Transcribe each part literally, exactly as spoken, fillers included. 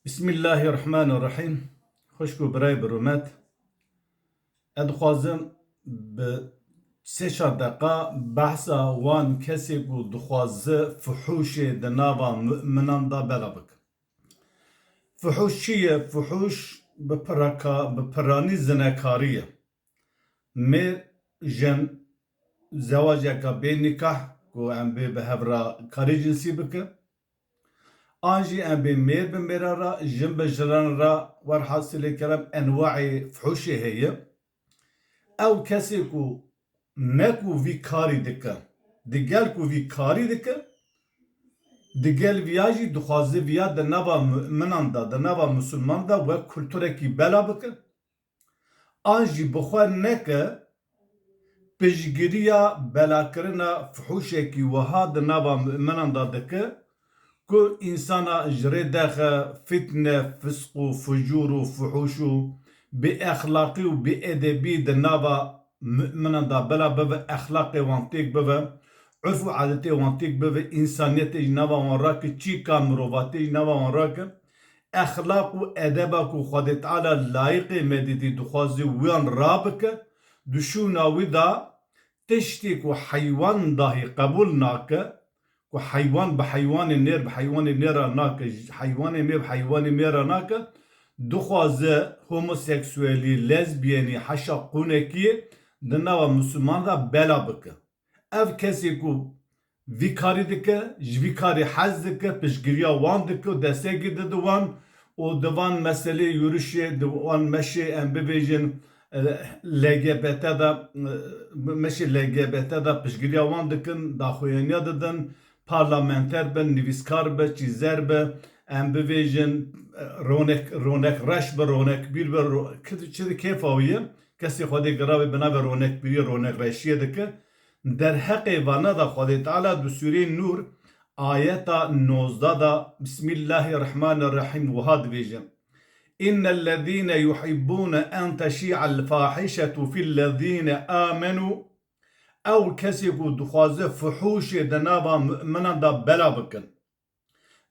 Bismillahirrahmanirrahim. Xwişk û birayê bi rûmet. Ez dixwazim bi sê çar deqa behsa wan kesê ku dixwaze fuhûşê di nava mu'minan de bela bikim. Fuhûş çi ye? Fuhûş bi piraka-, bi piranî zinekarî ye. Mêr, jin, zewaceka bê nîkah ku em bê bi hev re karê cinsî bikin. An jî em bê mêr bi mêran re, jin bi jinan re, werhasilê kerem enwaê fuhûşê heye. Ew kesê ku ne ku vî karî dike, digel ku vî karî dike, digel viya jî dixwaze viya di nava mu'minan de, di nava musulman de wek kulturekî bela bike. An jî bi xwe neke piştgiriya belakirina fuhûşekî wiha di nava mu'minan de dike ku însana ji rê dexe, fitne, fisq û fucûr û fuhûş û bêexlaqî û bêedebî di nava mu'minan de bela bibe, exlaqê wan têk bibe, urf û adetê wan têk bibe, însaniyetê ji nava wan rake, çîka mirovatê ji nava wan rake. Exlaq û edeba ku Xwedê Teala layiqê me dîtî dixwaze wiyan rabike, di şûna wî de tiştê ku heywan dahî qebûl nake, ku heywan bi heywanê nêr bi heywanê nêra nake, heywanê mêr bi heywanê mêra nake, dixwaze homoseksuelî, lezbiyenî, heşa qûnekiyê di nava Misliman de bela bike. Ev kesê ku vî karî dike, ji vî karî hez dike, piştgiriya wan dike û destekî dide wan û di van meselê yûrişê, di wan meşê em bibêjin, e, L G B T de, e, meşê L G B T de piştgiriya wan dikin, daxuyaniya didin, parlamenter bin, nivîskar be, çîzer be, em bibêjin, e, ronek, ronek reş be, ronekbîr be, ro-, ki-, çi di kêfa wî ye, kesê Xwedê girabe bi navê ronekbîriyê, ronekreşiyê dike. Derheqê vana de Xwedê Teala di Sûreyê Nûr ayeta nozdeh de Bismillahirrahmanirrahim wiha dibêje: "İnnellezîne yuhibbûne en teşî'el fahişetu fillezîne âmenû." Ew kesê ku dixwaze fuhûşê di nava mu'minan de bela bikin.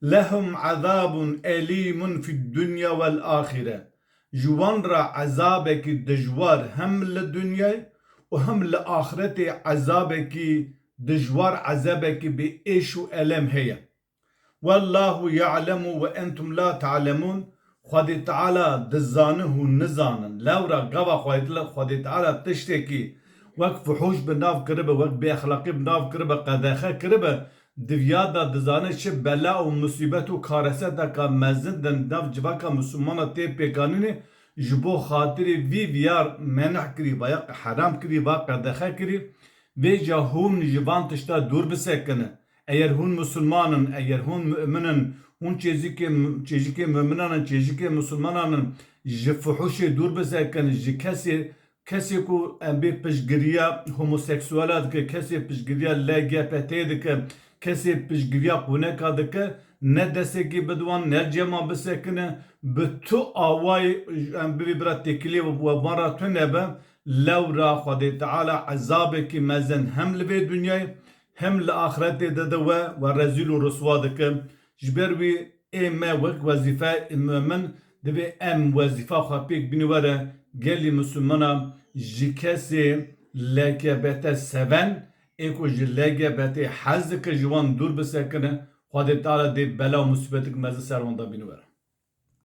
"Lehum azabun elîmun fid dunya vel ahire." Ji wan re ezabekî dijwar hem li dinyayê û hem li axiretê ezabekî dijwar, ezabekî bi êş û elem heye. "Wallahu ya'lemu ve entum la ta'lemun." Xwedê Teala dizane, hûn nizanin. Lewra gava Xwedê Teala, Xwedê Teala tiştekî wek fuhûş bi nav kiribe, wek bêexlaqî bi nav kiribe, qedexe kiribe, di viya de dizane çi bela û musîbet û kareseteka mezin di nav civaka Mislimana tê pêkanînê, ji bo xatirê vî viya menih kirî, va ya heram kirî, va qedexe kirî. Vêca hûn ji van tişta dûr bisekine. Eger hûn Misliman in, eger hûn mu'min in, hûn çêzikê, çêjikê mu'minan in, çêjikê Mislimanan in, ji fuhûşê dûr bisekin, ji kesê, kesê ku em bê piştgiriya homoseksuela dike, kesê piştgiriya L G B T dike, kesê piştgiriya qûneka dike, ne destekî bidwan, ne cema bisekine, bi tu awayê em bivê bira têkilê we van re tune be, lewra Xwedê Teala ezabekî mezin hem li vê dinyayê hem li axretê dide we, we rezîl û riswa dike. Ji ber wî ê me wek wezîfe mu'min divê em wezîfa xwe pêk bîne were gelî Mislimana ji kesê L G B T seven ê ku ji L G B T hez dike ji wan dûr bisekine, Xwedê Teala dê bela û musîbetik mezin ser wan de bîne were.